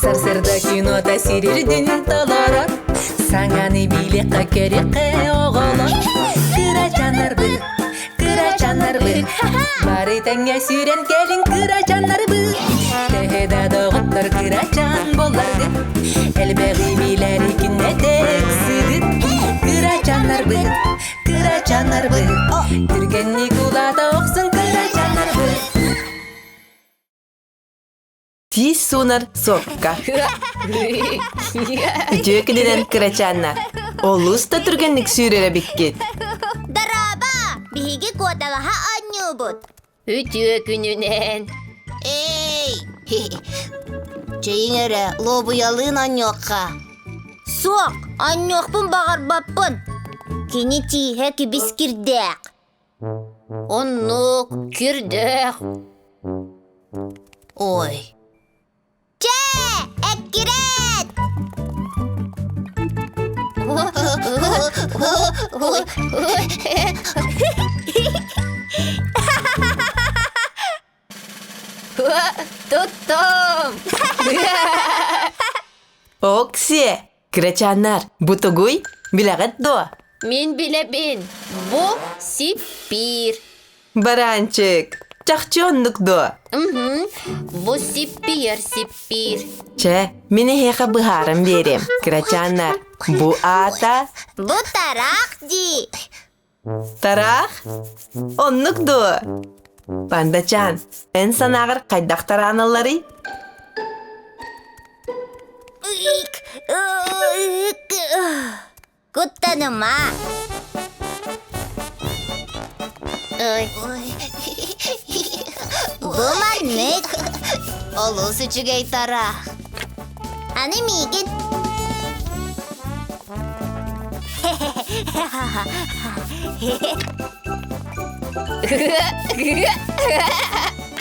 Сарсыарда кинота сирирдин толорор, Саҥаны билиэххэ көрүөххэ оҕолор. Кырачааннарбыт, кырачааннарбыт, Бары тэҥҥэ сүүрэн кэлиҥ кырачааннарбыт. Төһө да доҕоттор кырачаан буолларгыт, Элбэҕи билэри күннэтэ ыксыгыт. Кырачааннарбыт, кырачааннарбыт, Түргэнник улаата охсун кырачааннарбыт. Тиис суунар суокка. Үтүө күнүнэн кырачааннар. Олус да түргэнник сүүрэр эбиккит. Дорообо! Биһиги куоталаһа оонньуубут. Үтүө күнүнэн. Эй! Чэйиҥ эрэ, луобуйалыын оонньуохха. Суох, оонньуохпун баҕарбаппын. Кини тииһэ кибис кирдээх. Оннук, кирдээх. Ой. Чэ, эккирэт! Туттум! Оксие, кырачааннар, бу тугуй? Билэҕит дуо? Мин билэбин. Бу сиппиир. Баранчик, чахчы оннук дуо? Угу. Бу сиппиер сиппиир. Чэ, мин эһиэхэ быһааран биэриэм. Кырачааннар, бу аата... Бу тараах дии. Тараах? Оннук дуо? Пандачаан, эн санааҕар хайдах тарааналларый? Куттаныма. Ой. Бу маннык. Олус үчүгэй тараах. Аны миигин.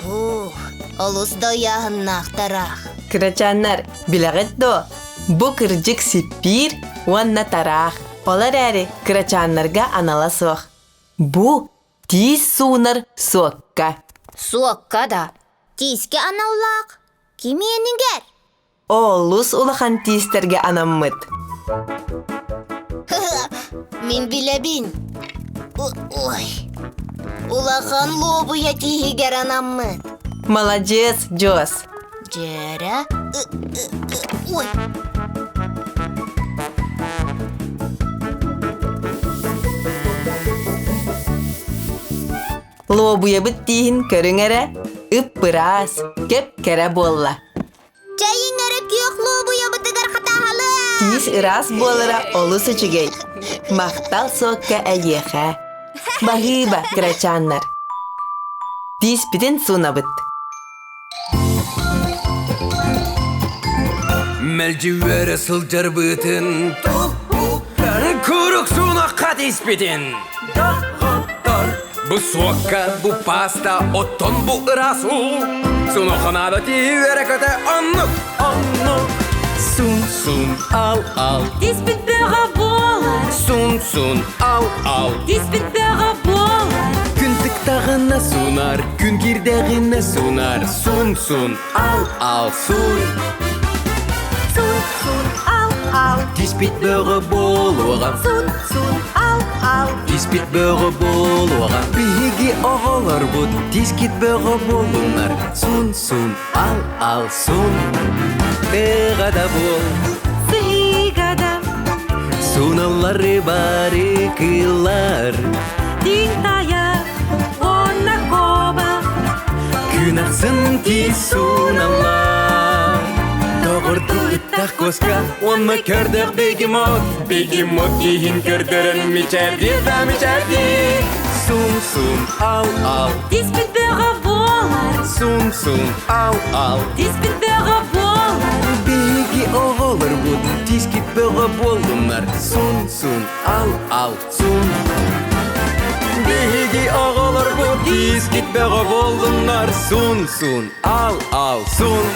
Ух, олус да ыйааһыннаах тараах. Кырачааннар, билэҕит дуо? Бу кырдьык сиппиир уонна тараах. Ол эрээри кырачааннарга анала суох. Бу тиис суунар суокка. Суокка да. Тиискэ аналлаах. Кимиэнигэр? Олус улахан тиистэргэ анаммыт. Мин билэбин. Ой. Улахан луобуйа тииһигэр анаммыт. Маладьыас, Дьуос. Дьэрэ. Ой. Луобуйабыт тииһин көрүҥ эрэ, ып-ыраас, кэп-кэрэ буолла. Чэйиҥ эрэ күөх луобуйабытыгар хатааһалыы! Тиис ыраас буолара олус үчүгэй. Махтал суокка эйиэхэ. Баһыыба, кырачааннар. Тииспитин суунабыт. Мэлдьи үөрэ сылдьарбытын Курук суунахха тииспитин Бу суокка, бу паста, оттон бу ыраас уу Сунохонаада тиийэрэ көтө оннук, оннук Сун-сун, ал-ал Тииспит бөҕө буолар. Сун-сун, ал-ал Тииспит бөҕө буолар. Күн тыктаҕына сунар, күн киирдэҕинэ сунар Сун-сун, ал-ал, сун Сун-сун, ал-ал. Тииспит бөҕө буолуоҕа Сун-сун, ал-ал. Тииспит бөҕө буолуоҕа Биһиги оҕолорбут тиискит бөҕө буоллуннар Сун-сун, ал-ал, сун Тыаҕа да буол Сыһыыга да Суналлары бары кыыллар Тиҥ тайах уонна куоба Күн ахсын тиис суналлар Доҕордуу куоска уонна көрдөөх бегемот Бегемот тииһин көрдөрөн мичээрдиир да мичээрдиир Сун-сун ал-ал Тииспит бөҕө буолар Сун-сун ал-ал Тииспит бөҕө буолар Биһиги оҕолорбут тиискит бөҕө буоллуннар Сун-сун ал-ал сун Биһиги оҕолорбут тиискит бөҕө буоллуннар Сун-сун ал-ал сун.